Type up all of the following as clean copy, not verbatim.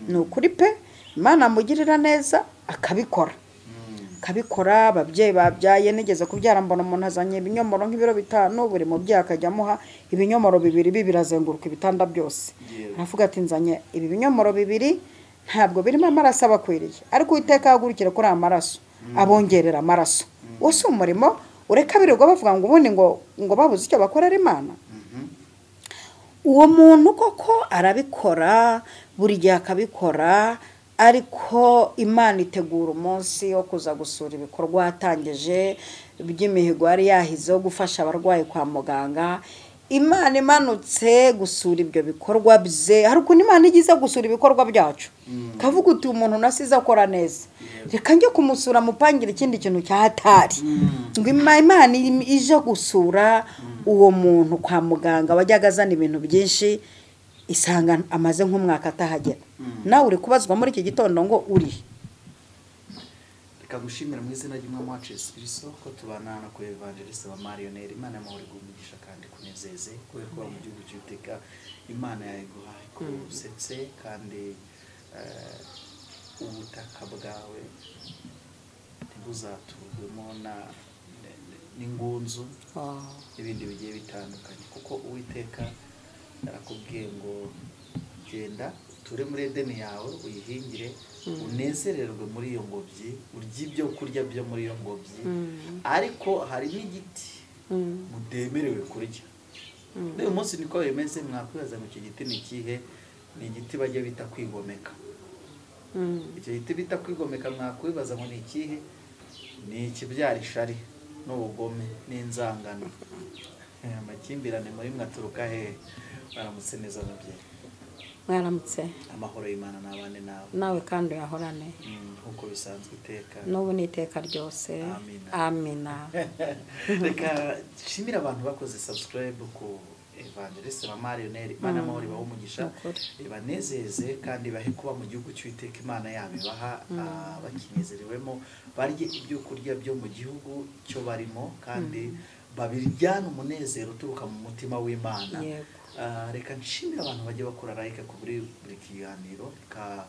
Ni ukuri pe, Imana amugirira neza akabikora. Akabikora. Ababyeyi babyaye, nigeze kubyara mbona umuntu azanye ibinyomoro nk'ibiro 5, buri mubyeyi akajya amuha ibinyomoro 2 2 azenguruka ibitanda byose. Aravuga ati nzanye ibi binyomoro 2 ntabwo birimo amaraso abakwiriye, ariko Uwiteka ahagurukire kuri aya maraso abongerera amaraso. Uwo si umurimo ureka birirwa bavuga ngo ubundi ngo babuze icyo bakorera Imana. Uwo muntu koko arabikora buri gihe akabikora, ariko Imana itegura umunsi wo kuza gusura ibikorwa yatangije by'imihigo yari yahize yo gufasha abarwayi kwa muganga. Imana imanutse gusura ibyo bikorwa bye. Hari ukuntu Imana igize gusura ibikorwa byacu, kavuga uti umuntu nasize akora neza, reka njye kumusura mupangire ikindi kintu cyahatari. Ngo Imana ije gusura uwo muntu kwa muganga wajyaga azana ibintu byinshi, isanga amaze nk'umwaka atahagera. Nawe uri kubazwa muri iki gitondo ngo uri. Reka gushimira mu izina ry'Umwami wacu Yesu Kristo ko tubana na ku Evangeliste wa Marionette. Imana y'amahoro iguhe umugisha kandi kunezeze kubera ko mu gihugu cy'Uwiteka Imana yayiguha ikusetse, kandi ubutaka bwawe ntibuzaturwemo n'ingunzu n'ibindi bigiye bitandukanye, kuko Uwiteka yarakubwiye ngo genda uture muri Edeni yawe uyihingire, unezererwe muri iyo ngobyi, urye ibyo kurya byo muri iyo ngobyi. Ariko hari n'igiti mudemerewe kurya. N'uyu munsi niko bimeze. Mwakwibaza ngo icyo giti ni ikihe? Ni igiti bajya bita kwigomeka. Icyo giti bita kwigomeka mwakwibaza ngo ni ikihe? Ni ikibyara ishari n'ubugome n'inzangano, amakimbirane muri mwaturuka hehe? Baramutse neza ababyeyi. Mwaramutse. Amahoro y'Imana n'abane nawe. Nawe kandi uyahorane. Nkuko bisanzwe iteka. N'ubu n'iteka ryose. Amina. Amina. Reka nshimire abantu bakoze subscribe ku Evangeliste wa Marionette. Imana y'amahoro ibahe umugisha, ibanezeze kandi bahe kuba mu gihugu cy'Uwiteka Imana yabo ibaha, bakinezerewemo, barye ibyo kurya byo mu gihugu cyo barimo, kandi babiryana umunezero uturuka mu mutima w'Imana. Reka nshimire abantu bajya bakora like ku buri kiganiro. Reka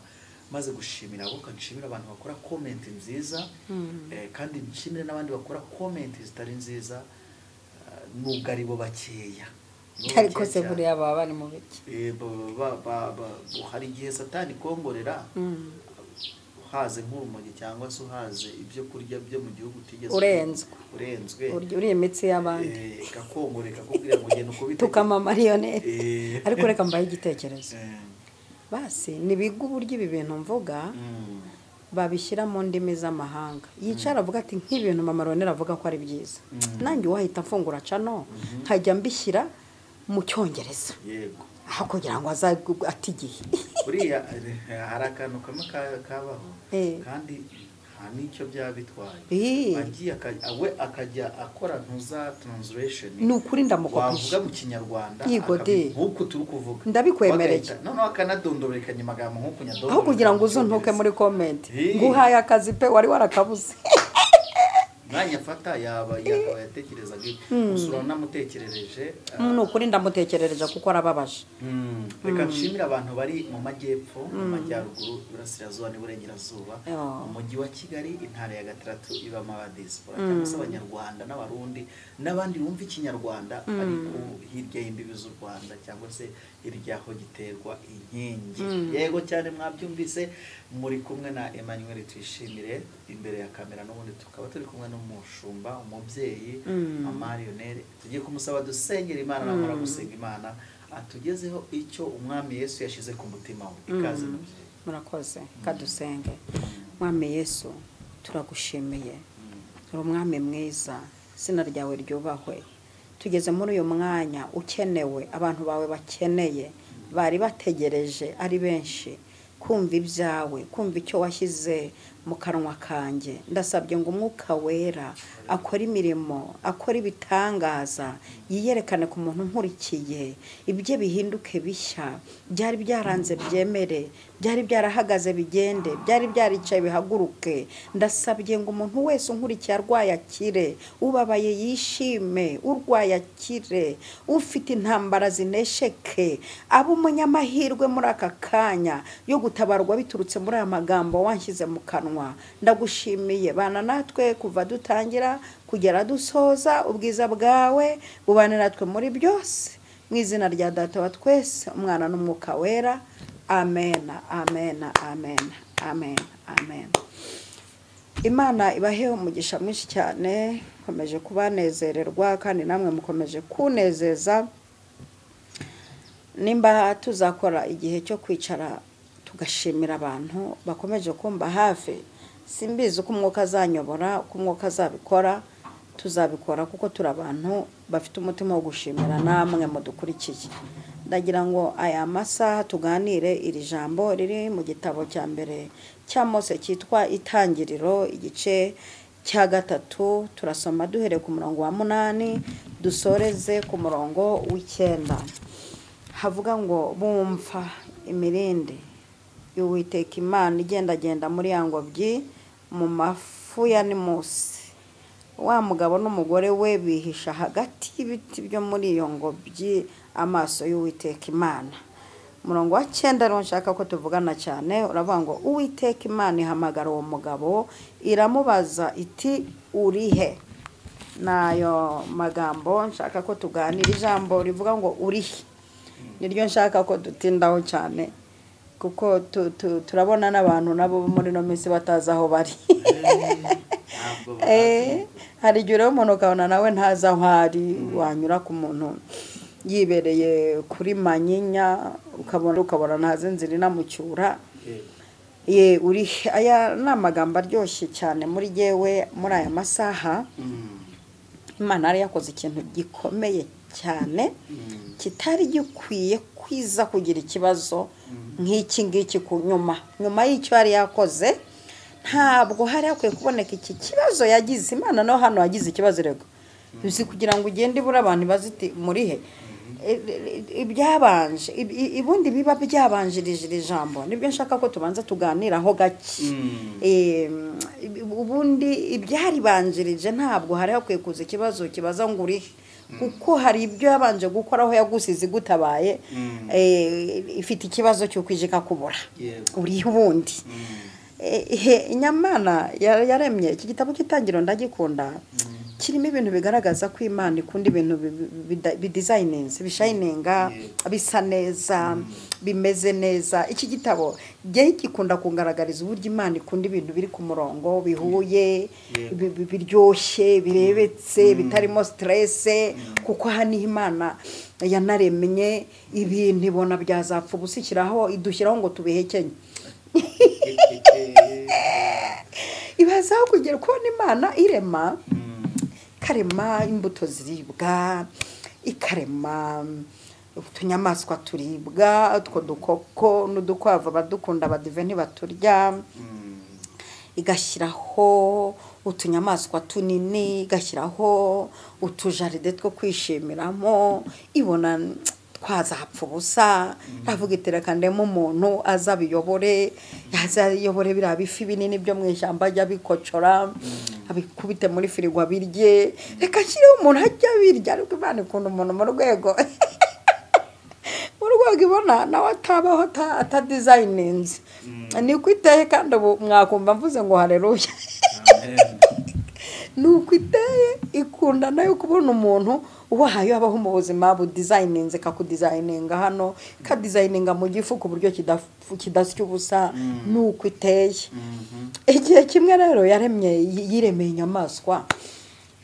maze gushimira abo, nshimire abantu bakora comment nziza, kandi nshimire n'abandi bakora comment zitari nziza, nubwo ari bo bakeya. Ariko se buriya baba bari mu biki? Hari igihe Satani kongorera uhaze nk'urumogi cyangwa se uhaze ibyo kurya byo mu gihugu utigeze urenzwe uri imitsi y'abandi, kakongoreka kubwira ngo genda ukubite tukama marionette. Ariko reka mbaye igitekerezo, basi nibiga uburyo ibi bintu mvuga babishyira mu ndimi z'amahanga. Yicara avuga ati nk'ibintu mama Ronera avuga ko ari byiza, nanjye wahita mfungura cano nkajya mbishyira mu Cyongereza. Yego, aho kugira ngo atigihe. Buriya hari akantu kamwe kabaho kandi nta n'icyo byaba bitwaye. Agiye we akajya akora ntuza translation. Ni ukuri ndamukopije. Wavuga mu Kinyarwanda nk'uko turi kuvuga. Ndabikwemereye. Noneho akanadondoberekanya amagambo nk'uko nyadondoberekanya. Aho kugira ngo uzuntuke muri comment nguhaye akazi pe wari warakabuze. Mwanya fata yaba yatekerezaga usura namutekerereje. Ni ukuri ndamutekerereje kuko arababaje. Reka nshimire abantu bari mu majyepfo, mu majyaruguru, iburasirazuba n'iburengerazuba, mu mujyi wa Kigali, intara ya gatandatu ibamo abadiaspora cyangwa se Abanyarwanda n'Abarundi n'abandi bumva Ikinyarwanda ariko hirya y'imbibi z'u Rwanda cyangwa se hirya aho giterwa inkingi. Yego cyane mwabyumvise, muri kumwe na Emmanuel Tuyishimire imbere ya kamera, n'ubundi tukaba turi kumwe n'umushumba, umubyeyi Marionette. Tugiye kumusaba dusengera Imana, namara gusenga Imana atugezeho icyo Umwami Yesu yashize ku mutima we. Ikaze mubyeyi. Murakoze. Kadusenge. Mwami Yesu, turagushimiye. Uri umwami mwiza, izina ryawe ryubahwe. Tugeze muri uyu mwanya ukenewe, abantu bawe bakeneye, bari bategereje ari benshi kumva ibyawe, kumva icyo washyize mu kanwa kanjye. Ndasabye ngo Umwuka Wera akore imirimo, akore ibitangaza, yiyerekane ku muntu nkurikiye, ibye bihinduke bishya, byari byaranze byemere, byari byarahagaze bigende, byari byaricaye bihaguruke. Ndasabye ngo umuntu wese unkurikiye arwaye akire, ubabaye yishime, urwaye akire, ufite intambara zinesheke, abe umunyamahirwe muri aka kanya yo gutabarwa biturutse muri aya magambo wanshyize mu kanwa. Ndagushimiye, bana natwe kuva dutangira kugera dusoza, ubwiza bwawe bubane natwe muri byose, mu izina rya Data wa twese, Umwana n'Umwuka Wera. Amen, amen, amen, amen, amen. Imana ibahe umugisha mwinshi cyane, nkomeje kubanezererwa kandi namwe mukomeje kunezeza. Nimba tuzakora igihe cyo kwicara tugashimira abantu bakomeje kumba hafi, simbizi uko Umwuka azanyobora, uko Umwuka azabikora, tuzabikora kuko turi abantu bafite umutima wo gushimira namwe mudukurikiye. Ndagira ngo aya masaha tuganire iri jambo riri mu gitabo cya mbere cya Mose cyitwa Itangiriro, igice cya 3, turasoma duhereye ku murongo wa 8 dusoreze ku murongo w'9. Havuga ngo bumva imirindi y'Uwiteka Imana igendagenda muri ya ngobyi mu mafu ya Nimusi. Wa mugabo n'umugore we bihisha hagati y'ibiti byo muri iyo ngobyi amaso y'Uwiteka Imana. Umurongo wa 9 rero nshaka ko tuvugana cyane, uravuga ngo Uwiteka Imana ihamagara uwo mugabo iramubaza iti urihe? Nayo magambo nshaka ko tuganira, ijambo rivuga ngo urihe niryo nshaka ko dutindaho cyane, kuko turabona n'abantu nabo muri no minsi batazi aho bari. Hari igihe rero umuntu ukabona nawe ntazi aho ari, wanyura ku muntu yibereye kuri Manyinya ukabona ntazi inzira inamucyura. Ye uri, aya ni amagambo aryoshye cyane muri jewe muri aya masaha. Imana yari yakoze ikintu gikomeye cyane kitari gikwiye kwiza kugira ikibazo nk'iki ngiki ku nyuma. Nyuma y'icyo yari yakoze ntabwo hari hakwiye kuboneka iki kibazo yagize. Imana no hano yagize ikibazo rego, uzi kugira ngo ugende ibura abantu baziti muri he ibyabanje, ibundi biba byabanjirije iri jambo, nibyo nshaka ko tubanza tuganiraho gake. Ubundi ibyaribanjirije ntabwo hari hakwiye kuza ikibazo kibaza ngo urihe, kuko hari ibyo yabanje gukoraho yagusize gutabaye, ifite ikibazo cyo kwijika kubura urihe ubundi. Inyamana yaremye iki gitabo cy'Itangiriro ndagikunda, kirimo ibintu bigaragaza ko Imana ikunda ibintu bidesigninze, bishininga, bisa neza, bimeze neza. Iki gitabo gihe gikunda kungaragariza uburyo Imana ikunda ibintu biri ku murongo, bihuye, biryoshye, birebetse, bitarimo stress, kuko hano Imana yanaremye ibintu ibona byazapfa ubushyiraho idushyiraho ngo tubihekenye. Ibazaho kugera kubona Imana irema, ikarema imbuto ziribwa, ikarema utunyamaswa turibwa, utwo dukoko n'udukwavu abadukunda abadive ntibaturya, igashyiraho utunyamaswa tunini, igashyiraho utujaride two kwishimiramo, ibona twazapfa ubusa. Ndavuga itereka ndemo umuntu azabiyobore, azayobore biriya bifi binini byo mu ishyamba ajya abikocora, abikubite muri firigo abirye, reka nshyireho umuntu ajya abirya. Ariko Imana ikunda umuntu mu rwego mu rwego ibona nawe atabaho atadizayininze, niko iteye. Kandi ubu mwakumva mvuze ngo haleluya. Nuko iteye, ikunda nayo kubona umuntu wahayo abaho mu buzima budesigninze, kakudesigninga hano, kadesigninga mu gifu ku buryo kidasya ubusa. Nuko iteye. Igihe kimwe rero yaremye, yiremeye inyamaswa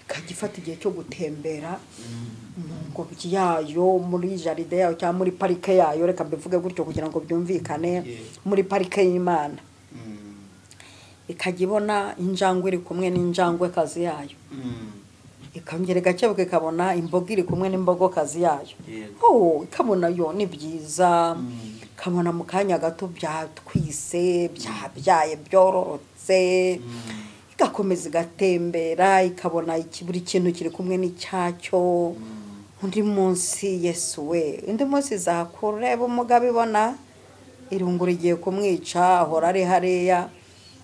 ikagifata igihe cyo gutembera mu ngobyi yayo, muri jaride yayo cyangwa muri parike yayo, reka mbivuge gutyo kugira ngo byumvikane, muri parike y'Imana. Ikajya ibona injangwe iri kumwe n'injangwe kazi yayo, ikongera igakebuka ikabona imbogo iri kumwe n'imbogo kazi yayo, ikabona yo ni byiza, Kabona mu kanya gato byatwise, byabyaye, byororotse, igakomeza igatembera, ikabona buri kintu kiri kumwe n'icyacyo. Undi munsi Yesu we, undi munsi izakureba umugabo ibona irungu rigiye kumwica, ahora ari hariya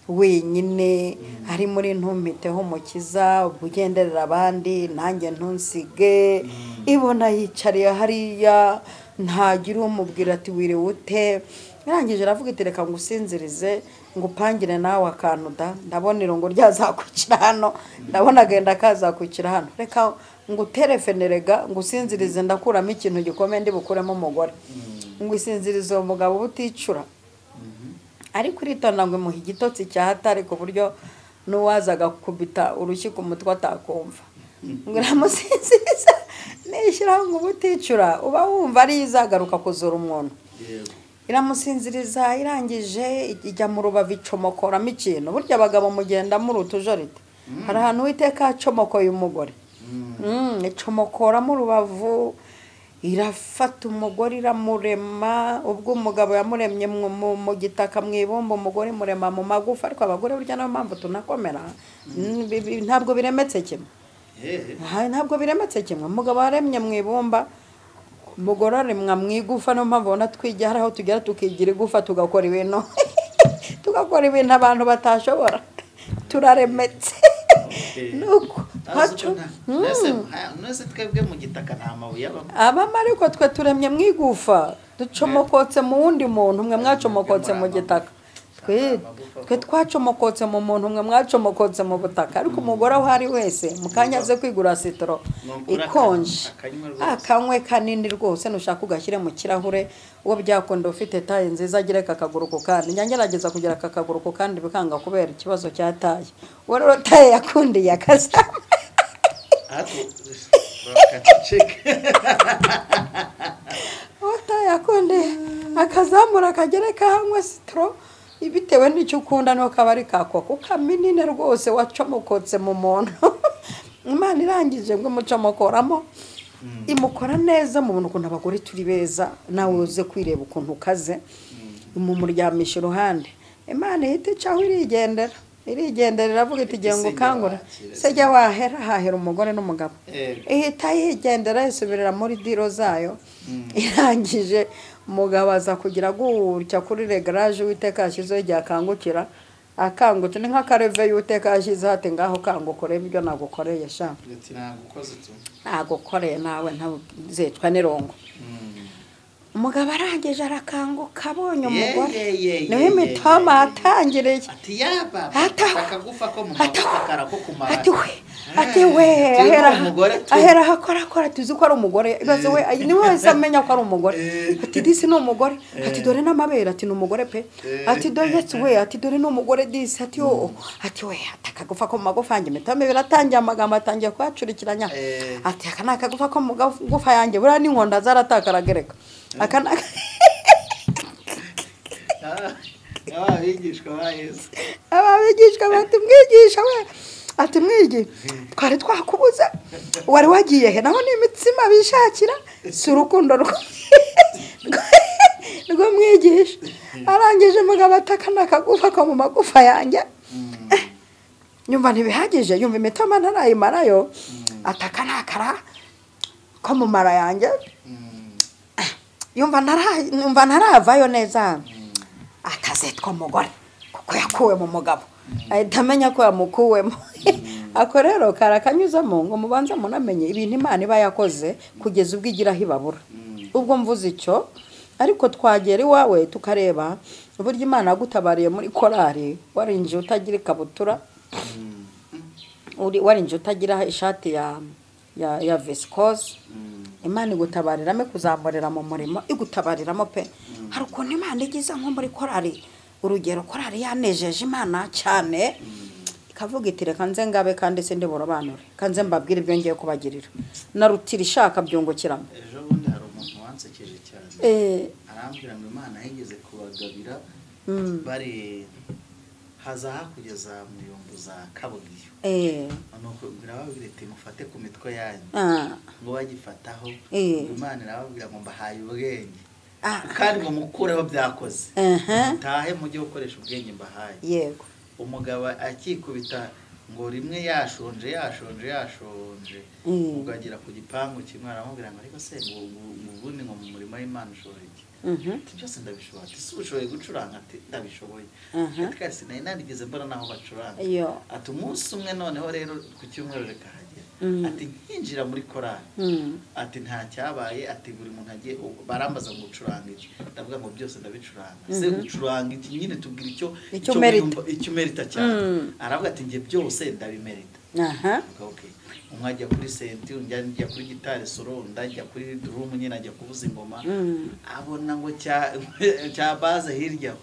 wenyine, ari muri ntumpiteho umukiza, ugenderera abandi nanjye ntunsige. Ibona yicariye hariya ntagira umubwira ati wiriwe ute. Irangije iravuga iti reka ngusinzirize ngupangire nawe akantu da, ndabona irungu ryazakwicira hano, ndabona agenda kazakwicira hano, reka nguterefenerega ngusinzirize, ndakuramo ikintu gikomeye ndi bukuremo umugore. Ngusinzirize uwo mugabo uticura, ariko uritonda ngo imuhe igitotsi cya hatari ku buryo n'uwazaga kubita urushyi ku mutwe atakumva. Ngo iramusinziriza nishyiraho ngo ubuticura uba wumva ari izagaruka kuzura umuntu. Iramusinziriza, irangije ijya mu rubavu icomokoramo ikintu. Burya abagabo mugenda muri utujorite, hari ahantu Uwiteka acomokoye umugore, icomokoramo urubavu, irafata umugore iramurema. Ubwo umugabo yamuremye mu gitaka mu ibumba, umugore imurema mu magufa. Ariko abagore burya niyo mpamvu tunakomera, ntabwo biremetse kimwe, ntabwo biremetse kimwe. Umugabo waremye mu ibumba, umugore aremwa mu igufa. Niyo mpamvu ubona twijya hari aho tugera tukigira igufa, tugakora ibintu tugakora ibintu abantu batashobora, turaremetse. Nuko nese twebwe mu gitaka nta mabuye abamo, abamo, ariko twe turemye mu igufa, ducomokotse mu wundi muntu, mwe mwacomokotse mu gitaka, twe twacomokotse mu muntu, mwe mwacomokotse mu butaka. Ariko umugore aho ari wese mu kanya aze kwigura sitoro ikonje, akanywe kanini rwose, nushaka ugashyire mu kirahure, uwo byakunda ufite taye nziza agire akaguru ku kandi. Njya ngerageza kugira akaguru ku kandi bikanga kubera ikibazo cya taye. Uwo rero taye yakundiye akazama uwo taye yakundiye akazamura akagereka hanywe sitoro, bitewe n'icyo ukunda niho kaba ari kako kukaminine rwose wacomokotse mu muntu. Imana irangije ngo imucomokoramo, imukora neza mu buntu. Ukuntu abagore turi beza, nawe uze kwireba ukuntu ukaze, imumuryamisha iruhande. Imana ihita icaho irigendera, irigendera iravuga iti gihe ngo ukangura se jya wahera hahera umugore n'umugabo. Ihita yigendera isubirira muri diro zayo. Irangije umugabo aza kugira gutya kuri regaraje Uwiteka yashyizeho igihe akangukira, akangutse ni nk'akareve y'Uwiteka yashyizeho ati ngaho kanguka urebe ibyo nagukoreye sha, nagukoreye nawe ntazicwa n'irongo. Umugabo arangije arakanguka abonye umugore, niwe imitoma atangiriye ati we ahera akorakora, tuzi ko ari umugore, ibaze we niwe wese amenya ko ari umugore. Ati disi ni umugore, ati dore n'amabere, ati ni umugore pe, ati dore Yesu we, ati dore ni umugore disi, ati yo, ati we akagufa ko mu magufa yanjye. Imitoma biratangiye, amagambo atangiye kuyacurikiranya, ati aka ni akagufa ko mu magufa yanjye, buriya n'inkonda zaratakaragereka. Abigishwa bati mwigisha we, ati mwigi twari twakubuze, wari wagiye he? Naho ni imitsima bishakira, si urukundo rwo mwigisha. Arangije umugabo ataka n'akagufa ko mu magufa yanjye, yumva ntibihagije, yumva imitoma ntarayimarayo, ataka n'akara ko mu mara yanjye, yumva ntaravayo neza, akazetwa umugore kuko yakuwe mu mugabo, ahita amenya ko yamukuwemo. Ako rero karakanyuzamo ngo mubanze munamenye ibintu Imana iba yakoze kugeza ubwo igiraho ibabura. Ubwo mvuze icyo, ariko twagera iwawe tukareba uburyo Imana yagutabariye muri korari, warinjiye utagira ikabutura, warinjiye utagira ishati ya viscose, Imana igutabariramo ikuzamurira mu murimo, igutabariramo pe. Hari ukuntu Imana igize nko muri korari, urugero korari yanejeje Imana cyane, ikavuga iti reka nze ngabe kandi sindi burobanure, kanze mbabwire ibyo ngiye kubagirira, narutira ishaka byungukiramo. Ejo bundi hari umuntu wansekeje cyane, arambwira ngo Imana yigeze kubagabira bari haza hakugeza mu yombo za Kabugiyo, nuko birababwira ati mufate ku mitwe yanyu, ngo bagifataho Imana irababwira ngo mbahaye ubwenge. Kandi ngo mukureho byakoze. Mutahe mujye gukoresha ubwenge mbahaye. Yego. Umugabo akikubita ngo rimwe yashonje. Ugagera ku gipangu kimwe aramubwira ngo ariko se ngo ubundi ngo mu murimo w'Imana ushobora iki? Ati byose ndabishoboye. Ati si ushoboye gucuranga? Ati ndabishoboye. Ati kandi sinari narigeze mbona naho bacuranga. Ati umunsi umwe noneho rero ku cyumweru reka hagera. Ati nkinjira muri korali. Ati nta cyabaye. Ati buri muntu agiye barambaza ngo ucuranga iki? Ndavuga ngo byose ndabicuranga. Se ucuranga iki nyine tubwira icyo merita cyane. Aravuga ati nge byose ndabimerita. Okay. Umwe ajya kuri senti, undi ajya kuri gitari solo, undi ajya kuri drum nyine ajya kuvuza ingoma. Abona ngo cya baze hirya.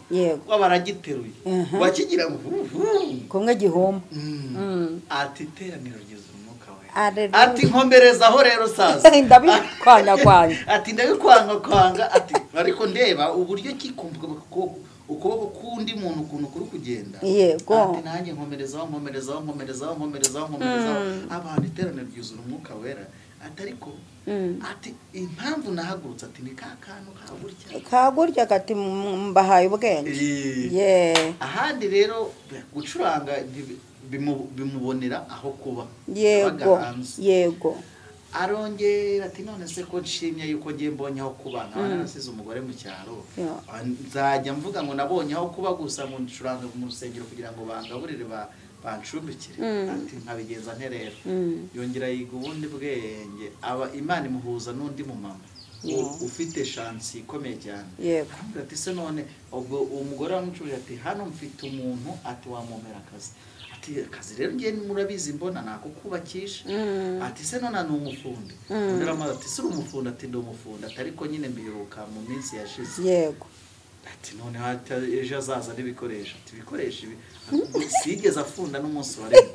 Ko baragiteruye. Wakigira ngo kumwe gihoma. Ati teraniro ryuzuye umwuka we. Ati nkomereza aho rero sasa. Ndabikwanya kwanya. Ati ndabikwanga kwanga. Ati ariko ndeba uburyo kikumbuka ukuboko kundi muntu ukuntu kuri kugenda. Yego. Ati nanjye nkomerezaho abantu iteraniro ryuzura umwuka wera. Ati ariko ati impamvu nahagurutse ati ni ka kantu kagurya kati mbahaye ubwenge. Ahandi rero gucuranga bimubonera aho kuba. Yego. Yego. Arongera ati none se ko nshimye yuko ngiye mbonye aho kuba nkaba narasize umugore mu cyaro, nzajya mvuga ngo nabonye aho kuba gusa ngo ncuranga mu rusengero kugira ngo bangaburire bancumbikire. Ati nkabigenza nte rero. Yongera yiga ubundi bwenge, aba Imana imuhuza n'undi mumama ufite shansi ikomeye cyane. Ati se none ubwo umugore wamucuruje ati hano mfite umuntu ati wamumpera akazi. Ati akazi rero ngiye murabizi mbona nakukubakisha. Ati se none ni umufundi. Undi ati se uri umufundi? Ati ndi umufundi. Ati ariko nyine mbiheruka mu minsi yashize. Yego. Ati none ejo azaza n'ibikoresho. Ati ibikoresho ibi sigeze afunda n'umunsi wa rimwe.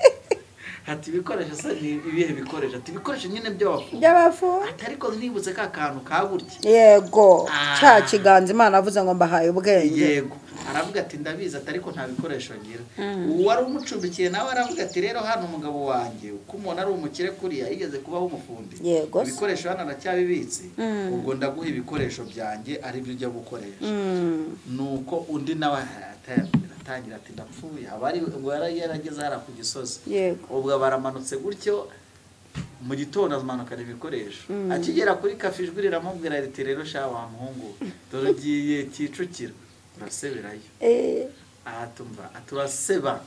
Ati ibikoresho se ni ibihe bikoresho? Ati ibikoresho nyine by'abafundi. Ati ariko nibutse ka kantu kagurya. Yego. Cya kiganza Imana avuze ngo mbahaye ubwenge. Yego. Aravuga ati ndabizi ati ariko nta bikoresho ngira. Uwari umucumbikiye nawe aravuga ati rero hano umugabo wanjye uko umuntu ari umukire kuriya yigeze kubaho umufundi. Ibikoresho hano aracyabibitse. Ubwo ndaguha ibikoresho byanjye ari byo ujya gukoresha. Nuko undi nawe atangira ati ndapfuye. Abari ngo yarageze hara ku gisozi. Ubwo baramanutse gutyo mu gitondo amanukana ibikoresho. Akigera kuri kafe ijwi riramubwira riti rero sha wa muhungu dore ugiye Kicukiro uraseberayo. Atumva aturaseba.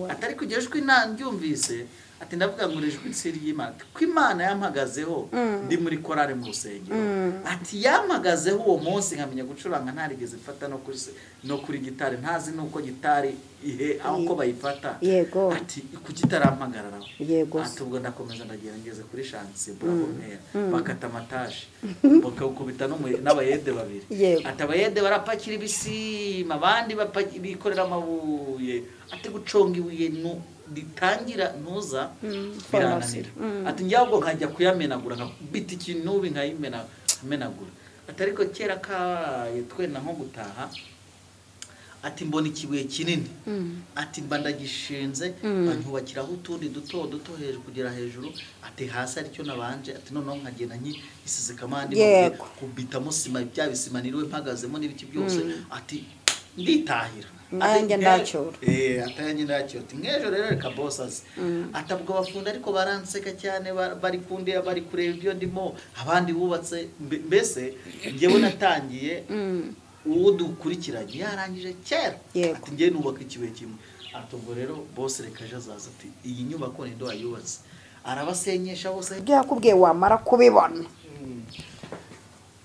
Atari kugera ijwi ndyumvise ati ndavuga ngo ijwi si ry'Imana ko Imana yampagazeho ndi muri korale mu rusengero. Ati yampagazeho uwo munsi nkamenya gucuranga ntarigeze mfata no kuri gitari ntazi nuko gitari ihe aho ko bayifata. Ati kuki itarampagararaho. Ati ubwo ndakomeza ndagera ngeze kuri shansi burakomera bakata amataje bakakubita n'abayede babiri. Ati abayede barapakira ibisima abandi bikorera amabuye. Ati guconga ibuye ritangira ntuza birananira. Ati njya ubwo nkajya kuyamenagura nkabita ikintu nkayimenagura. Ati ariko kera kabaye twenda nko gutaha ati mbona ikibuye kinini. Ati mba ndagishinze banyubakiraho utundi duto duto hejuru kugera hejuru. Ati hasi aricyo nabanje. Ati noneho nkagenda nkisize kamandi kubitamo sima bya bisima niriwe mpagazemo n'ibiki byose. Ati nditahira. Ayanjye ndacyora. Atayanjye ndacyora. Ati nkejo rero reka boss aze. Atabwo bafunda ariko baranseka cyane bari kundeba bari kureba ibyo ndimo abandi bubatse mbese ngewe natangiye uwo dukurikiranye yarangije kera. Ati ngewe nubaka ikibuye kimwe. Ati ubwo rero boss reka ejo azaza ati iyi nyubako ni ndo wayubatse. Arabasenyesha bose. Ibyo yakubwiye wamara kubibona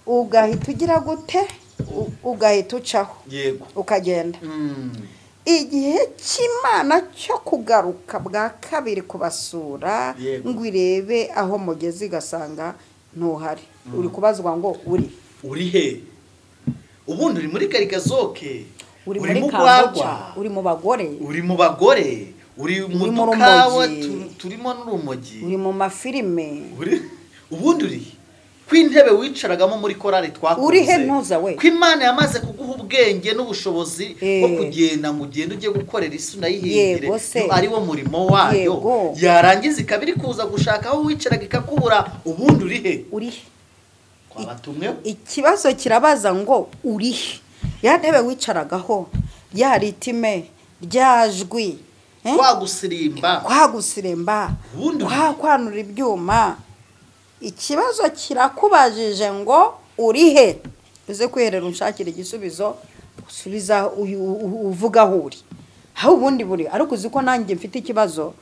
ugahita ugira gute? Ugahita ucaho. Yego. Ukagenda. Igihe cy'Imana cyo kugaruka bwa kabiri kubasura ngo irebe aho mugeze igasanga ntuhari. Uri kubazwa ngo uri he? Ubundi uri muri Karikazoke, uri muri Kamboca, uri mu bagore, uri mu bagore, uri mu dukawa turimo n'urumogi, uri mu mafilime, ubundi uri kwintebe wicaragamo muri korali twakunze. Uri he ntuza we? Ko Imana yamaze kuguha ubwenge n'ubushobozi bwo kugenda ngo ugende ujye gukorera isi unayihingire ari wo murimo wayo. Yarangiza ikaba iri kuza gushaka aho wicaraga ikakubura. Ubundi uri he? Uri he? Twabatumweho. Ikibazo kirabaza ngo urihe? Ya ntebe wicaragaho, ya ritime, rya jwi, kwagusirimba, kwagusirimba, kwakwanura ibyuma. Ikibazo kirakubajije ngo urihe? Uze kwiherera unshakira igisubizo, usubiza uvuga aho uri, aho ubundi buri. Ariko uzi ko nanjye mfite ikibazo,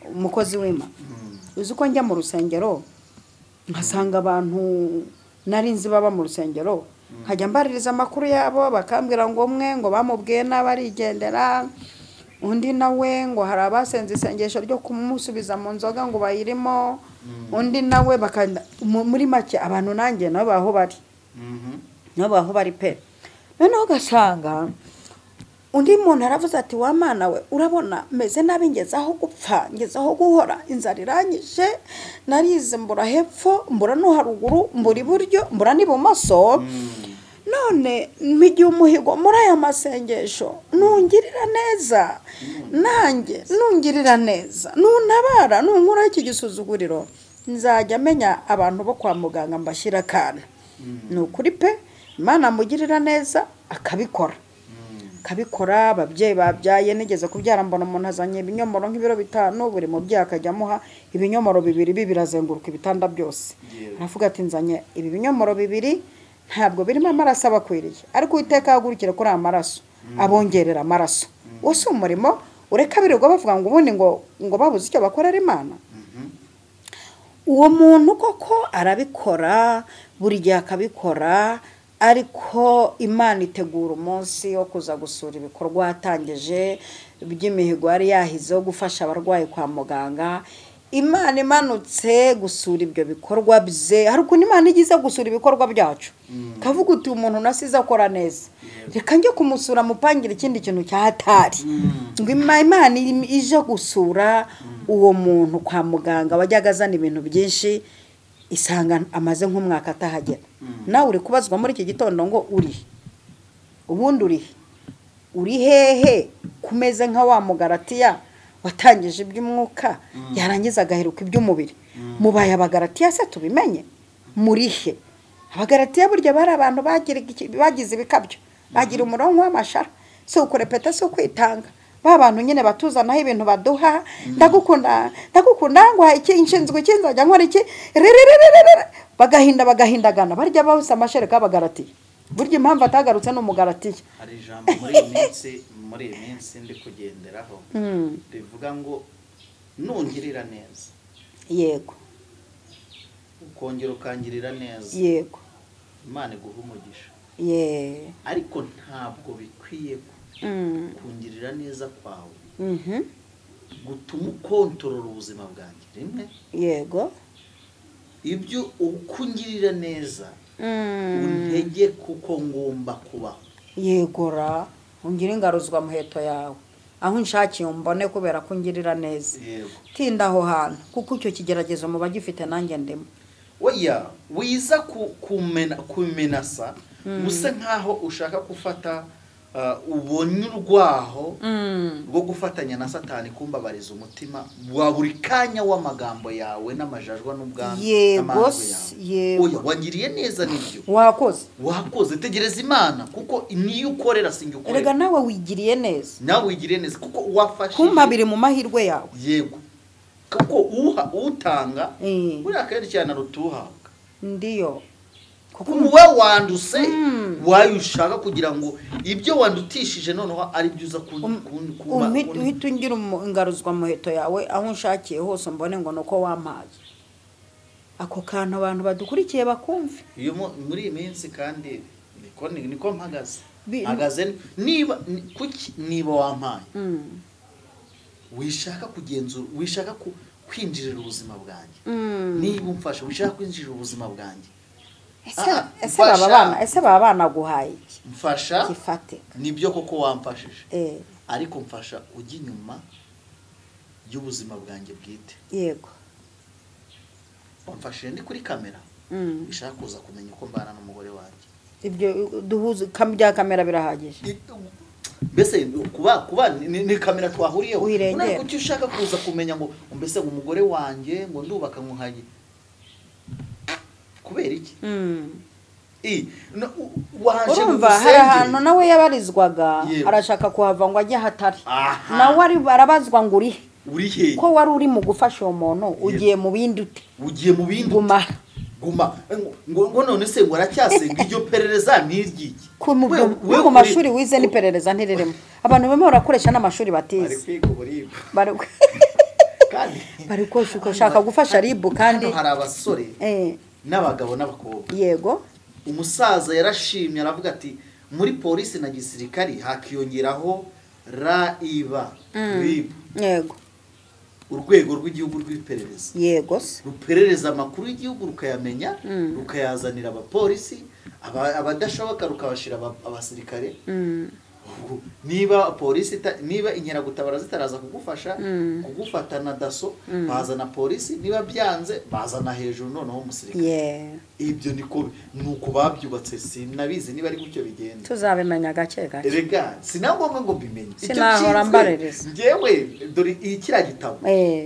umukozi w'Imana. Uzi ko njya mu rusengero nkasanga abantu nari nzi baba mu rusengero, nkajya mbaririza amakuru yabo, bakambwira ngo umwe ngo bamubwiye n'abarigendera, undi nawe ngo hari abasenze isengesho ryo kumusubiza mu nzoga ngo bayirimo, undi nawe muri make abantu nanjye nabo aho bari, nabo aho bari pe. Noneho ugasanga undi muntu aravuze ati wa Mana we, urabona meze nabi, ngeze aho gupfa, ngeze aho guhora, inzara iranyishe, narize mbura hepfo, mbura no haruguru, mbura iburyo, mbura n'ibumoso, none mpigiye umuhigo muri aya masengesho, nungirira neza nanjye, nungirira neza, nuntabara, nunkuraho iki gisuzuguriro, nzajya menya abantu bo kwa muganga mbashyira akantu. Ni ukuri pe, Imana amugirira neza akabikora, akabikora. Ababyeyi babyaye, nigeze kubyara mbona umuntu azanye ibinyomoro nk'ibiro 5, buri mubyeyi akajya amuha ibinyomoro 2 2 azenguruka ibitanda byose. Aravuga ati nzanye ibi binyomoro 2, ntabwo birimo amaraso abakwiriye, ariko Uwiteka ahagurukire kuri aya maraso, abongerera amaraso. Uwo si umurimo ureka birirwa bavuga ngo ubundi ngo babuze icyo bakorera Imana. Uwo muntu koko arabikora, buri gihe akabikora, ariko Imana itegura umunsi wo kuza gusura ibikorwa yatangije by'imihigo yari yahize yo gufasha abarwayi kwa muganga. Imana imanutse gusura ibyo bikorwa bye. Hari ukuntu Imana igize gusura ibikorwa byacu, kavuga uti umuntu nasize akora neza, reka njye kumusura mupangira ikindi kintu cyahatari. Ngo Imana ije gusura uwo muntu kwa muganga wajyaga azana ibintu byinshi, isanga amaze nk'umwaka atahagera. Nawe uri kubazwa muri iki gitondo ngo uri ubundi uri uri hehe, kumeze nka wa Mugaratiya watangije iby'umwuka yarangiza agaheruka iby'umubiri. Mubaye Abagaratiya se tubimenye muri he? Abagaratiya burya bari abantu bagize ibikabyo, bagira umurongo w'amashara, si ukurepeta, si ukwitanga. Ba bantu nyine batuzanaho ibintu baduha, ndagukunda ndagukunda, ngo iki nshinzwe iki, nzajya nkora iki, bagahinda bagahindagana, barya bose amashereka y'Abagaratiya. Burya impamvu atagarutse ni Umugaratiya. Hari ijambo muri iyi minsi ndi kugenderaho rivuga ngo nungirira neza, yego, ukongera ukangirira neza, yego, Imana iguha umugisha, ye, ariko ntabwo bikwiye kungirira neza kwawe gutuma ukontorora ubuzima bwanjye rimwe, yego, ibyo ukungirira neza untege kuko ngomba kubaho, yegora ungire ingaruzwa muheto yawe, aho unshakiye umbone kubera ko ungirira neza. Tinda aho hantu kuko icyo kigeragezo muba gifite nanjye ndimo. Oya, wiza kumenasa usa nkaho ushaka gufata ubonye urwaho rwo gufatanya na Satani kumbabariza umutima wa buri kanya w'amagambo yawe n'amajajwa n'ubwanwa. Yego, yego, oya, wangiriye neza nibyo wakoze, wakoze. Tegereza Imana kuko niyo ukorera, sinjye ukorera. Erega nawe wigiriye neza, nawe wigiriye neza kuko wafashije kumpa biri mu mahirwe yawe. Yego, kuko uha utanga buriya kenshi cyane arutuhabwa. Ndiyo, kuko wowe wanduse wayo ushaka kugira ngo ibyo wandutishije noneho ari byo uza uhita ungira ingaruzwa muheto yawe, aho unshakiye hose mbone ngo nuko wampaye. Ako kantu abantu badukurikiye bakumve. Iyo muri iyi minsi kandi niko mpagaze mpagaze, niba kuki niba wampaye wishaka kugenzura, wishaka kwinjirira ubuzima bwanjye, niba umfasha wishaka kwinjirira ubuzima bwanjye, ese baba banaguhaye iki? Mfasha gifatika nibyo koko wamfashije, ariko mfasha ujya inyuma y'ubuzima bwanjye bwite. Yego, wamfashije ndi kuri kamera, wishaka kuza kumenya uko mbana n'umugore wanjye, ibyo duhuza bya kamera birahagije. Mbese kuba ni kamera twahuriyeho, kuki ushaka kuza kumenya ngo mbese umugore wanjye ngo ndubaka nkuhaye. Kubera iki? Urumva hari ahantu nawe yabarizwaga arashaka kuhava ngo ajye hatari, nawe arabazwa ngo uri uri ko wari uri mu gufasha uwo muntu, ugiye mu bindi ute? Ugiye mu bindi guma guma ngo none se ngo aracyasenga iryo perereza n'iryiki? Mu mashuri wize n'iperereza ntiririmo. Abantu bamwe barakoresha n'amashuri batize, bari gushaka gufasha ribu. Kandi hari abasore n'abagabo n'abakobwa. Yego, umusaza yarashimye aravuga ati muri polisi na gisirikari hakiyongeraho RIB. Yego, urwego rw'igihugu rw'iperereza. Yego, ruperereza amakuru y'igihugu rukayamenya, rukayazanira abapolisi, abadashoboka rukabashira abasirikare. Niba polisi niba inkeragutabara zitaraza kugufasha kugufata na daso, bazana polisi, niba byanze bazana hejuru noneho umusirikare. Ibyo niko nuko babyubatse, sinabizi niba ari gutyo bigenda, tuzabimenya gake gake. Erega sinagomba ngo mbimenye, sinahora mbarereza njyewe. Dore iyi kiriya gitabo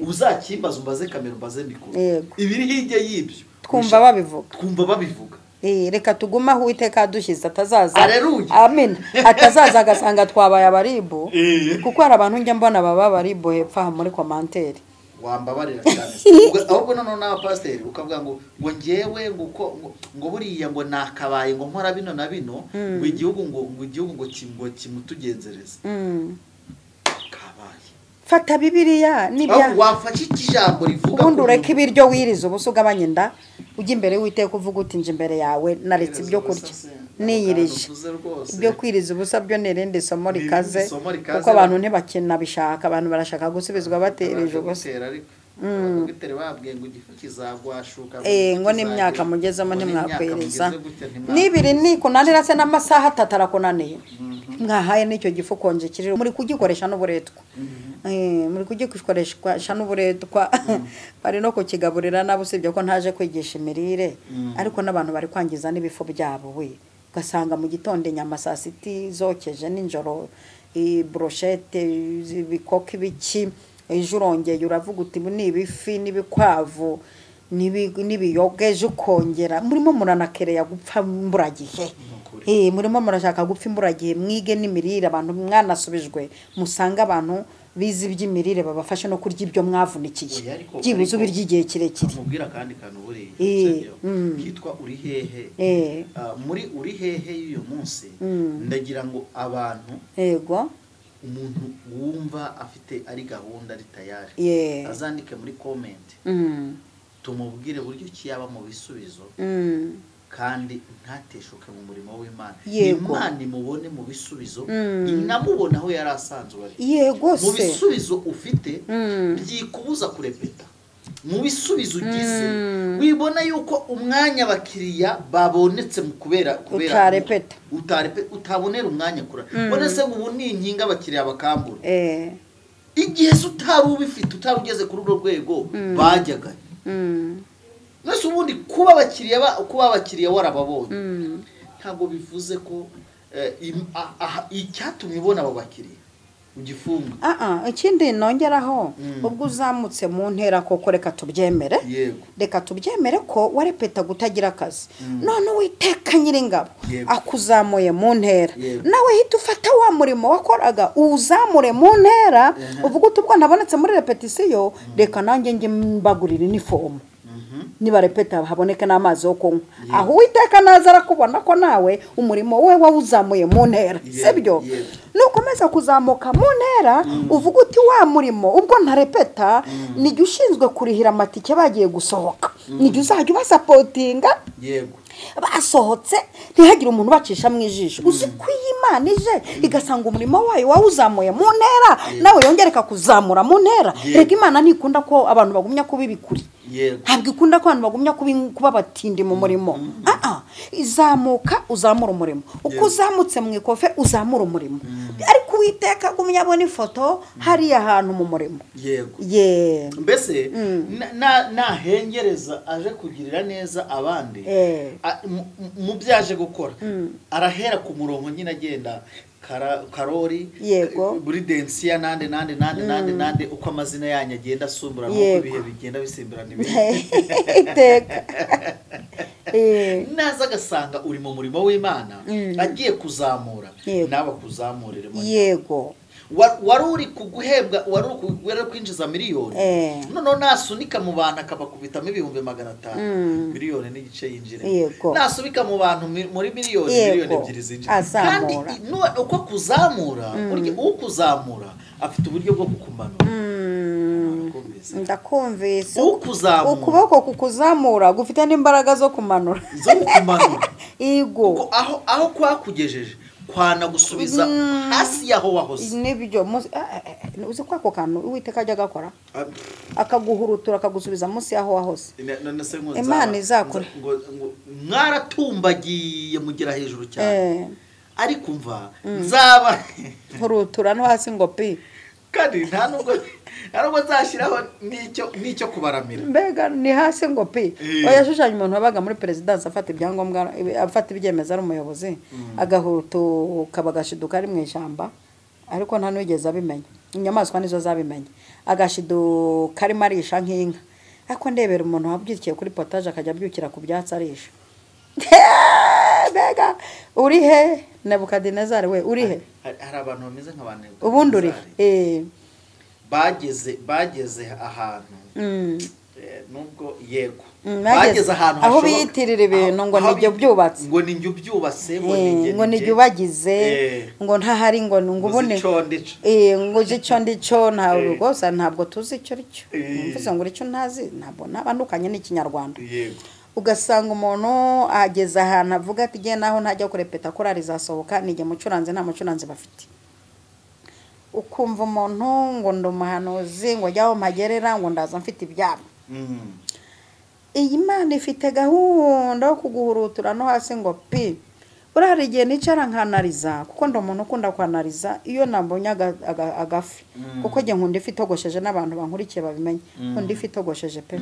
uzakimbaza umbaze kamera umbaze mikoro, ibiri hirya y'ibyo twumva babivuga. Reka tugume aho Uwiteka adushyize, atazaza. Amen. Atazaza agasanga twabaye abaribu, kuko hari abantu njya mbona baba abaribu hepfo aha muri komanteri. Wambabarira cyane. Ahubwo noneho n'abapasiteri ukavuga ngo ngo njyewe ngo ngo buriya ngo nakabaye ngo nkora bino na bino, ngo igihugu ngo igihugu ngo kimutugenzereze. Kabaye. Fata Bibiliya nibya wafashe ijambo rivuga ubundi ureke ibiryo wiriza ubusa ugabanye inda, ujya imbere w'Uwiteka uvuga uti nje imbere yawe naretse ibyo kurya niyirije. Ibyo kwiriza ubusa byo ni irindi somo rikaze, kuko abantu ntibakinabishaka, abantu barashaka gusubizwa batereje ubusa. Ngo n'imyaka mugezemo ntimwakwiriza n'ibiri nikunanira se n'amasaha 3 arakunaniye, mwahaye n'icyo gifu konje kiriro muri kugikoresha n'uburetwa. Muri kugikoresha n'uburetwa, bari no kukigaburira nabo, usibye ko ntaje kwigisha imirire, ariko n'abantu bari kwangiza n'ibifu byabo. We ugasanga mu gitondo inyama saa sita zokeje, nijoro brochette, ibikoko, ibiki, ejo urongeye uravuga uti ni ibifi n'ibikwavu n'ibiyoga, ejo ukongera. Murimo muranakereya gupfa imburagihe. Murimo murashaka gupfa imburagihe. Mwige n'imirire, abantu mwanasubijwe musanga abantu bize iby'imirire babafashe no kurya ibyo mwavunikiye, byibuze ubirya igihe kirekire. Mubwira kandi kantu buriya kitwa uri hehe. Muri uri hehe y'uyu munsi ndagira ngo abantu, yego, umuntu wumva afite ari gahunda ari tayari azandike muri comment, tumubwire buryo ki yaba mu bisubizo, kandi ntateshuke mu murimo w'Imana. Imana imubone mu bisubizo, inamubona aho yari asanzwe ari. Yego, mu bisubizo ufite byikubuza kurepeta, mu bisubizo ugize wibona yuko umwanya abakiriya babonetse mu kubera utarepeta, utabonera umwanya kura. Ubone se ubu ni inkinga abakiriya bakambura. Igihe se utari ubifite, utari ugeze kuri urwo rwego bajyaga. Nese ubundi kuba abakiriya warababonye ntabwo bivuze ko icyatumye ubona abo bakiriya ugifunga. Ikindi nongeraho, ubwo uzamutse mu ntera koko, reka tubyemere. Reka tubyemere ko warepeta gutagira akazi, none Uwiteka Nyiringabo akuzamuye mu ntera, nawe hita ufata wa murimo wakoraga uwuzamure mu ntera, uvuga uti ubwo nabonetse muri repetisiyo, reka nanjye njye mbagurira inifomu, niba repeta haboneke n'amazi yo kunywa. Aho Uwiteka naza arakubona ko nawe umurimo we wawuzamuye mu ntera, sibyo? Nukomeza kuzamuka mu ntera uvuga uti wa murimo ubwo ntarepeta nijye ushinzwe kurihira amatike bagiye gusohoka, nijye uzajya ubasapotinga. Yego, basohotse ntihagire umuntu bacisha mu ijisho. Uzi ko iyi Imana ije igasanga umurimo wayo wawuzamuye mu ntera, nawe yongereka kuzamura mu ntera. Reka Imana ntikunda ko abantu bagumya kuba ibikuri, ntabwo ikunda ko abantu bagumya kuba batindi mu murimo. Izamuka uzamura umurimo, uko uzamutse mu ikofe uzamura umurimo, ariko Uwiteka agumya abona ifoto hariya hantu mu murimo. Yego, mbese nahengereza aje kugirira neza abandi mu byaje gukora, arahera ku murongo nyine agenda Karori, buri densiya nande nande nande nande nande, uko amazina yanyu agenda asumburana, uko ibihe bigenda bisimburana ibindi. Iteka. Naza agasanga uri mu murimo w'Imana, agiye kuzamura nawe akuzamuriremo. Yego. Wari uri kuguhembwa, wari uri kwinjiza miliyoni, noneho nasunika mu bantu akabakubitamo 500,000, miliyoni n'igice yinjira. Nasubika mu bantu muri miliyoni, miliyoni 2 zinjira. Kandi uko kuzamura, ukuzamura afite uburyo bwo kukumanura. Ndakumvise. Ukuboko kukuzamura gufite n'imbaraga zo kumanura. Zo kumanura. Yego. Aho kwakugejeje kwana gusubiza hasi yaho wahoze. Nibyo uzi ko ako kantu Uwiteka ajya agakora, akaguhurutura akagusubiza munsi yaho wahoze. Imana izakora. Mwaratumbagiye mugera hejuru cyane, ariko umva nzaba hurutura no hasi ngo pi. Kandi nta nubwo nzashyiraho n'icyo kubaramira. Mbega ni hasi ngo pi. Oya, shushanya umuntu wabaga muri perezidansi afata ibyangombwa, afata ibyemezo ari umuyobozi, agahurutuka bagashiduka ari mu ishyamba, ariko nta n'uwigeze abimenya, inyamaswa nizo zabimenya, agashiduka arimo arisha nk'inka. Ariko ndebera umuntu wabyukiye kuri potaje akajya abyukira ku byatsi arisha. Mbega uri he Nebukadinezari we, uri he? Hari abantu bameze nk'abantu ubundi uri he? Bageze ahantu nubwo yego bageze ahantu aho biyitirira ibintu ngo nijye byubatse, ngo nijye byubatse, ngo nijye ubagize, ngo ntahari, ngo ngubone ngo icyo ndico nta rwose ntabwo tuzi icyo aricyo. Mvuze ngo icyo ntazi ntabwo nabandukanye n'ikinyarwanda. Ugasanga umuntu ageze ahantu avuga ati ngiye naho ntajya kurepeta korali izasohoka, nijye mucuranze nta mucuranzi bafite. Ukumva umuntu ngo ndi umuhanuzi, ngo jyaho mpagerera, ngo ndaza mfite ibyabo. Iyi Mana ifite gahunda yo kuguhurutura no hasi ngo pi. Urahari igihe nicara nkanariza, kuko ndi umuntu ukunda kwanariza iyo nabonye agafi, kuko njye nkunda ifi itogosheje, n'abantu bankurikiye babimenye, nkunda ifi itogosheje pe.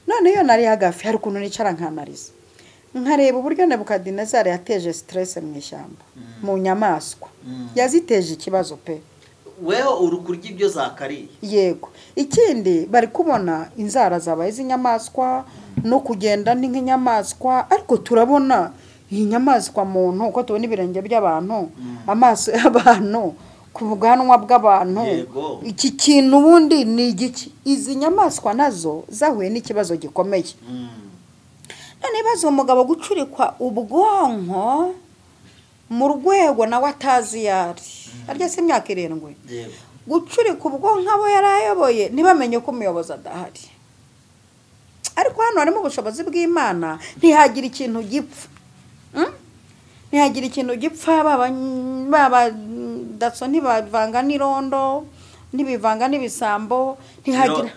None iyo nari agafi hari ukuntu nicara nkanariza, nkareba uburyo Nebukadinezari yateje stress mu ishyamba, mu nyamaswa yaziteje ikibazo pe. Weho uri kurya ibyo zakariye. Yego. Ikindi bari kubona inzara zabaye z'inyamaswa no kugenda ni nk'inyamaswa, ariko turabona iyi nyamaswa muntu uko tubona ibirenge by'abantu, amaso y'abantu, ku bwanwa bw'abantu. Iki kintu ubundi ni igiki? Izi nyamaswa nazo zahuye n'ikibazo gikomeye. None bazo umugabo gucurikwa ubwonko mu rwego nawe atazi yari arya se imyaka 7, gucurika ubwonko abo yarayoboye ntibamenye ko umuyobozi adahari. Ariko hano harimo ubushobozi bw'Imana, ntihagira ikintu gipfa. Ntihagira ikintu gipfa, baba daso ntibavanga n'irondo, ntibivanga n'ibisambo, ntihagira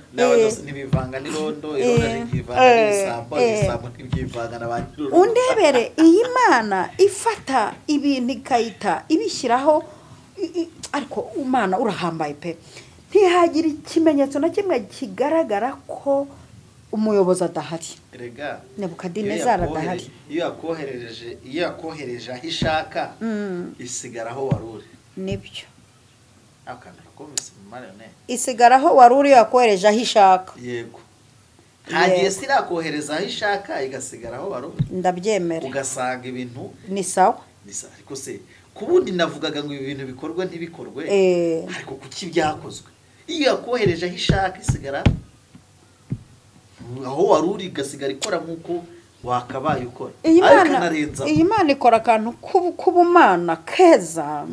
ntibivanga n'irondo, irondo ntibyivanga n'ibisambo, ibisambo ntibyivanga na ba nyir'urugo. Undebere iyi Mana ifata ibintu ikayita ibishyiraho, ariko Imana urahambaye pe. Ntihagira ikimenyetso na kimwe kigaragara ko umuyobozi adahari. Erega Nebukadinezari adahari. Iyo yakohereje aho ishaka, isigara aho wari uri. Nibyo. Isigara aho wari uri yakohereje aho ishaka. Yego. Ntagiye sirakohereza aho ishaka, igasigara aho wari uri. Ndabyemera. Ugasanga ibintu ni sawa. Ni sawa. Ariko se kubundi navugaga ngo ibi bintu bikorwe ntibikorwe, ariko kuki byakozwe? Iyo yakohereje aho ishaka isigara aho wari uri, igasigara ikora nk'uko wakabaye ukora. Iyi Mana ikora akantu k'ubumana keza,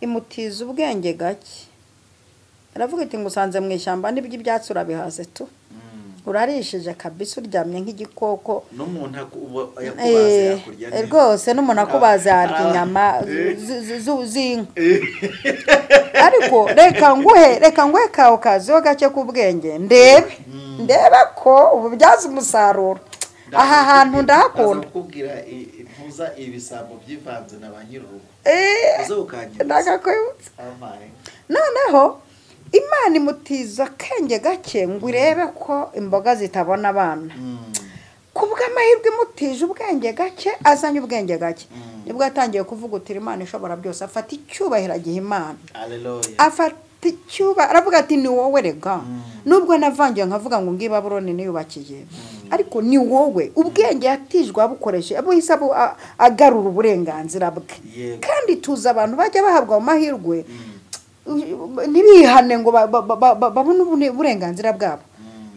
imutiza ubwenge gake. Aravuga iti ngusanze mu ishyamba n'ibyo ibyatsi urabihaze tu, urarishije kabisa, uryamye nk'igikoko. N'umuntu yakubaze yakurya rwose, n'umuntu akubaze yarya inyama z'inka. Ariko reka nguhe kawo kaziho gake k'ubwenge, ndebe ko ububyaza umusaruro. Aha hantu ndahakunda. Ndakubwira impuza ibisambo byivanze na ba nyir'urugo. Ndakakwibutsa. Noneho Imana imutiza akenge gake ngo irebe ko imboga zitabona abana. Kubw'amahirwe imutije ubwenge gake, azanye ubwenge gake, nibwo yatangiye kuvuga uti Imana ishobora byose. Afata icyubahiro agiha Imana. Afata icyubahiro aravuga ati ni wowe rega. Nubwo navangiye nkavuga ngo ngiye Babuloni niyubakiye, Ariko ni wowe ubwenge yatijwe abukoreshe abuhise agarura uburenganzira bwe. Kandi tuzi abantu bajya bahabwa amahirwe ntibihane ngo babone uburenganzira bwabo.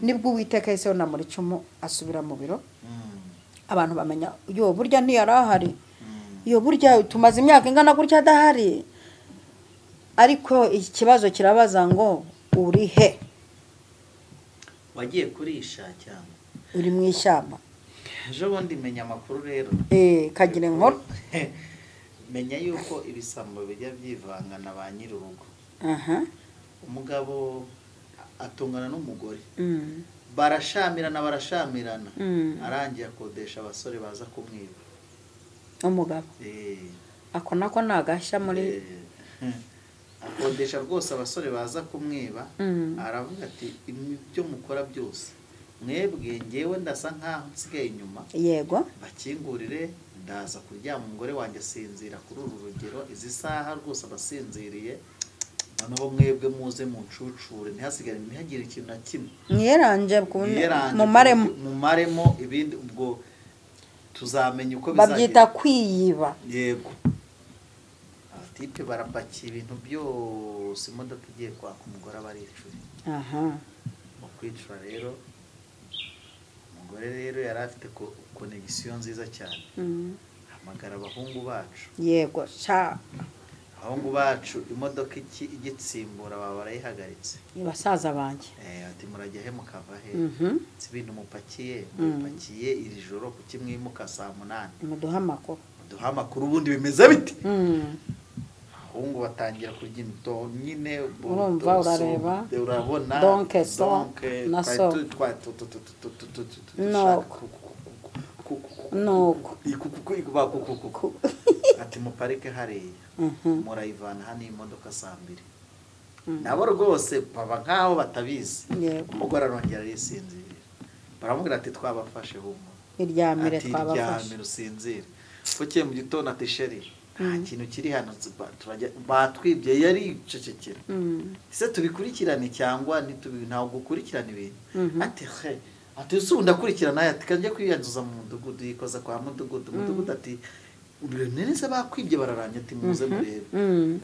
Nibwo Uwiteka yahise yunamura icumu asubira mu biro. Abantu bamenya yo burya ntiyarahari, yo burya tumaze imyaka ingana gutya adahari. Ariko ikibazo kirabaza ngo uri he? Wagiye kurisha cyangwa uri mu ishyamba? Ejo bundi menya amakuru rero. Kagira inkuru. Menya yuko ibisambo bijya byivanga na ba nyir'urugo. Umugabo atungana n'umugore. Barashamirana barashamirana. Arangiye akodesha abasore baza kumwiba. Umugabo. Ako nako nagashya muri akodesha rwose abasore baza kumwiba. Aravuga ati ibyo mukora byose mwebwe ngewe ndasa nkaho nsigaye inyuma. Yego. Bakingurire ndaza kuryama umugore wanjye asinzira kuri uru rugero izi saha rwose abasinziriye. Noneho mwebwe muze mu ncucure ntihasigare ntihagire ikintu na kimwe. Mwiranje mumaremo mumaremo ibindi ubwo tuzamenya uko bizagenda. Babyita kwiyiba. Yego. Abatipe barapakiye ibintu byose imodoka igiye kwaka umugore abaricura. Mu kwicura rero umugore rero yari afite connection nziza cyane. Hamagara abahungu bacu. Yego sha. Abahungu bacu imodoka iki igitsimbura baba barayihagaritse. Ni basaza banjye. Ati murajya he mukava he? Ibintu mupakiye mupakiye iri joro kuki mwimuka saa 8. Muduha amakuru. Muduha amakuru ubundi bimeze bite? Abahungu batangira kurya into nyine urumva urareba urabona donc so na so nuko ati muparike hariya murayivana hano imodoka saa 2. Nabo rwose baba nkaho batabizi. Umugore arongera arisinzirira. Baramubwira ati twabafashe humura iryamire twabafashe iryamire usinzire. Bukeye mu gitondo ati sheri nta kintu kiri hano turajya batwibye yari cecekera. Ese tubikurikirane cyangwa ntitubi ntabwo gukurikirana ibintu. Ati he ati usu ndakurikirana ati kanje kwiyanzuza mu mudugudu yikoza kwa mudugudu. Mudugudu ati neza bakwibye bararanye ati muze murebe.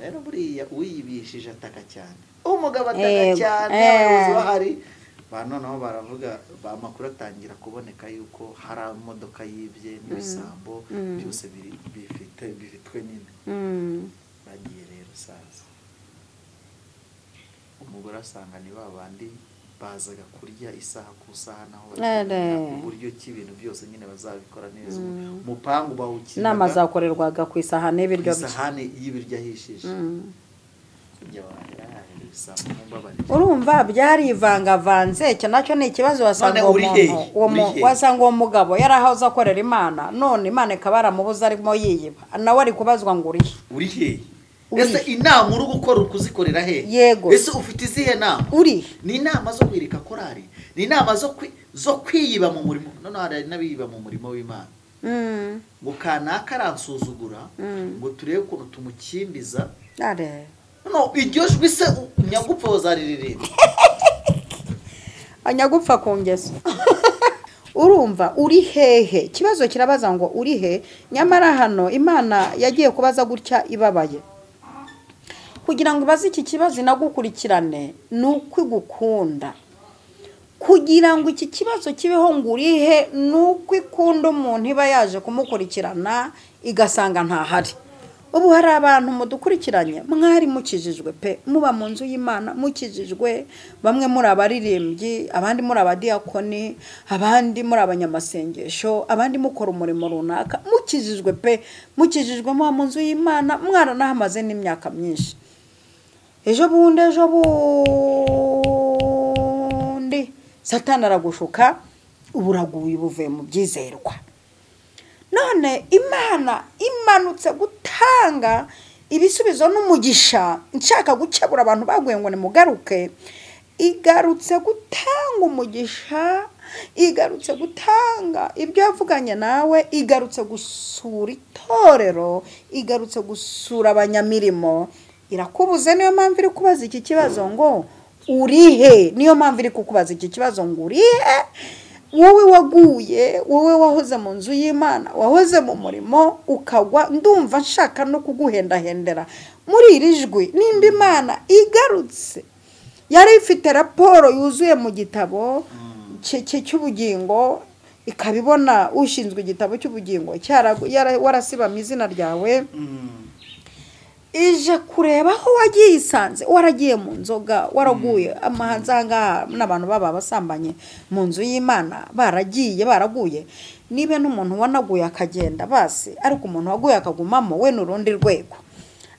Rero buriya uyibishije ataka cyane. Umugabo ataka cyane abayobozi bahari. Ba noneho baravuga amakuru atangira kuboneka yuko hari imodoka yibye n'ibisambo byose bifite bifitwe nyine. Bagiye rero saza. Umugore asanga ni babandi bazaga kurya isaha ku saha naho uburyo ki ibintu byose nyine bazabikora neza. Umupangu bawukinaga. Inama zakorerwaga ku isahani y'ibiryo bye. Isahani y'ibiryo ahishije. Urumva byarivangavanze icyo nacyo ni ikibazo. Wasanga uwo wasanga uwo mugabo yarahoze akorera Imana none Imana ikaba yaramubuza arimo yiyiba nawe ari kubazwa ngo urihe uri hehe? Ese inama uri gukora ukuzikorera he? Yego. Ese ufite izihe nama? Uri ni inama zo kwirika korari, ni inama zo kwiyiba mu murimo. None hari n'abiyiba mu murimo w'Imana. Ngo kanaka aransuzugura ngo turebe ukuntu tumukimbiza. No iryo jwi se nyagupfa wazariririmba. Anyagupfa ku ngeso. Urumva uri hehe? Ikibazo kirabaza ngo uri he? Nyamara hano Imana yagiye kubaza gutya ibabaye. Kugira ngo ibaze iki kibazo inagukurikirane ni ukwigukunda. Kugira ngo iki kibazo kibeho ngo uri he ni ukwikunda umuntu iba yaje kumukurikirana igasanga ntahari. Ubu hari abantu mudukurikiranye mwari mukijijwe pe, muba mu nzu y'Imana mukijijwe, bamwe muri abaririmbyi, abandi muri abadiyakoni, abandi muri abanyamasengesho, abandi mukora umurimo runaka, mukijijwe pe, mukijijwe muba mu nzu y'Imana mwaranahamaze n'imyaka myinshi. Ejo bundi ejo bundi Satani aragushuka uburaguye buvuye mu byizerwa. None Imana imanutse gutanga ibisubizo n'umugisha nshaka gukebura abantu baguye ngo nimugaruke, igarutse gutanga umugisha, igarutse gutanga ibyo yavuganye nawe, igarutse gusura itorero, igarutse gusura abanyamirimo. Irakubuze, niyo mpamvu iri kubaza iki kibazo ngo urihe, niyo mpamvu iri kukubaza iki kibazo ngo urihe. Wowe waguye, wowe wahoze mu nzu y'Imana, wahoze mu murimo ukagwa, ndumva nshaka no kuguhendahendera muri iri jwi. Nimba Imana igarutse yari ifite raporo yuzuye mu gitabo cy'ubugingo, ikabibona ushinzwe igitabo cy'ubugingo warasibamye izina ryawe, ije kureba aho wagiye isanze waragiye mu nzoga, waraguye amahanze ahangaha n'abantu baba basambanye mu nzu y'Imana baragiye baraguye. Niba n'umuntu wanaguye akagenda basi, ariko umuntu waguye akagumamo we n'urundi rwego.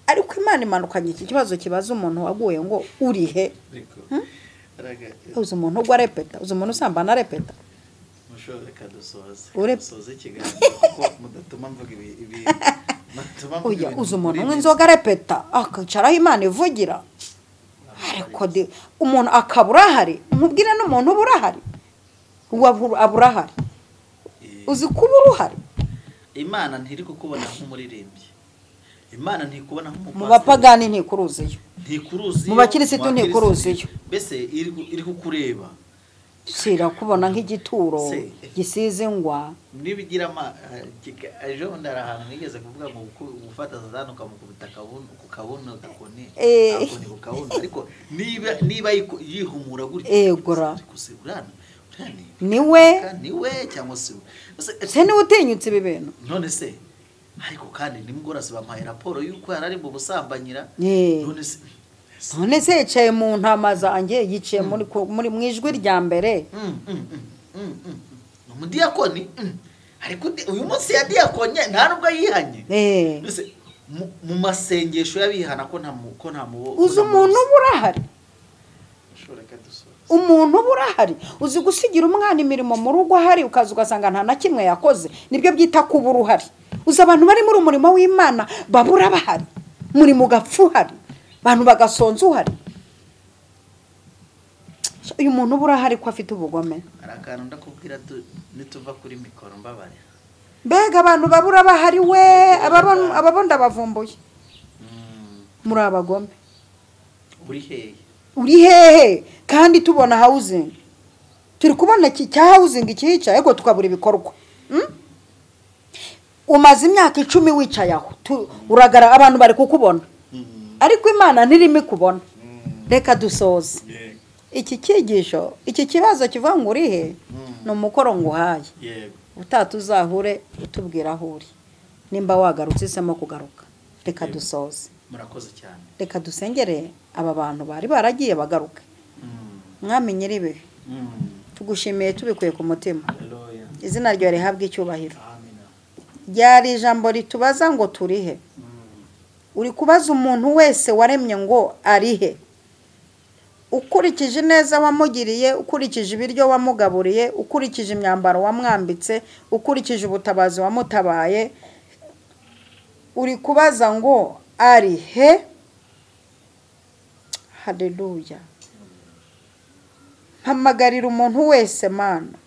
Ariko Imana imanukanye iki kibazo kibaza umuntu waguye ngo urihe? Uzi umuntu ugwa repeta, uzi umuntu usambana repeta. Reka dusoze ikiganiro kuko mudatuma mvuga ibi. Oya, uzi umuntu unywa inzoga repeta akicaraho Imana ivugira, ariko umuntu akabura ahari, nkubwire n'umuntu uba urahari, abura ahari, uzi kuba uruhari. Imana ntiri kukubona nk'umuririmbyi, Imana ntikubona nk'umupasiteri, mu bapagani ntikuruziyo, mu bakirisitu ntikuruziyo, mbese iri kukureba sirakubona nk'igituro gisize ingwa. Nibigira ejo bundi hari ahantu nigeze kuvuga ngo gufata Satani ukamukubita ku kabuno gakoni ku kabuno, ariko niba yihumura gutya egora niwe niwe cyangwa se se niwe utinyutse ibi bintu none se. Ariko kandi nimugoroba bampaye raporo y'uko yari ari mu busambanyira, none se none se yicaye mu ntama zanjye, yicaye muri mu ijwi rya mbere. Umudiyakoni ariko uyu munsi ya diyakonye nta nubwo yihanye mu masengesho y'abihana ko nta mubo. Uzi umuntu uba urahari, umuntu uba urahari, uzi gusigira umwana imirimo mu rugo ahari, ukaza ugasanga nta na kimwe yakoze, nibyo byita kuba uruhari. Uzi abantu bari muri umurimo w'Imana babura bahari, muri mu gapfu uhari, abantu bagasonza uhari. Uyu muntu uba urahari ko afite ubugome. Hari akantu ndakubwira nituva kuri mikoro mbabare. Mbega abantu babura bahari we, ababonda bavumbuye. Muri abagome. Uri hehe? Uri hehe? Kandi tubona housing. Turi kubona iki cya housing ikica, ariko tukabura ibikorwa. Umaze imyaka 10 wicaye aho, uragara abantu bari kukubona. Ariko Imana ntirimo ikubona. Reka dusoze iki cyigisho, iki kibazo kivuga ngo urihe ni umukoro nguhaye. Utatuzahure utubwira aho uri, nimba wagarutse isemo kugaruka. Reka dusoze. Murakoze cyane. Reka dusengere aba bantu bari baragiye bagaruke. Mwami nyiribihe, tugushimiye tubikuye ku mutima. Izina ryawe rihabwe icyubahiro. Ryari ijambo ritubaza ngo turihe. Uri kubaza umuntu wese waremye ngo arihe. Ukurikije neza wamugiriye, ukurikije ibiryo wamugaburiye, ukurikije imyambaro wamwambitse, ukurikije ubutabazi wamutabaye, uri kubaza ngo arihe. Haleluya. Mpamagarira umuntu wese Mana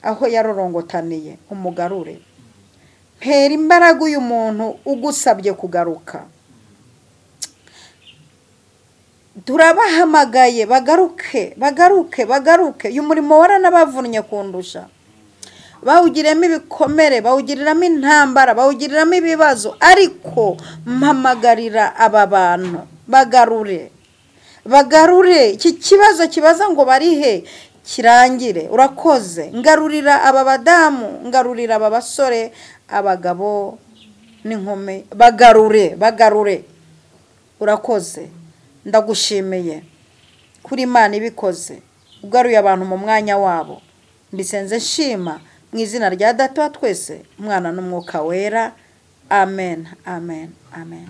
aho yarorongotaniye umugarure. Mpera imbaraga uyu muntu ugusabye kugaruka. Turabahamagaye bagaruke, bagaruke, bagaruke. Uyu murimo waranabavunnye kundusha, bawugiremo ibikomere, bawugiriramo intambara, bawugiriramo ibibazo, ariko mpamagarira aba bantu bagarure, bagarure iki kibazo kibaza ngo barihe kirangire. Urakoze. Ngarurira aba badamu, ngarurira aba basore, abagabo n'inkumi, bagarure, bagarure. Urakoze. Ndagushimiye kuri Imana ibikoze, ugaruye abantu mu mwanya wabo. Mbisenze nshima mu izina rya Data wa twese, Umwana n'Umwuka Wera. Amen, amen, amen.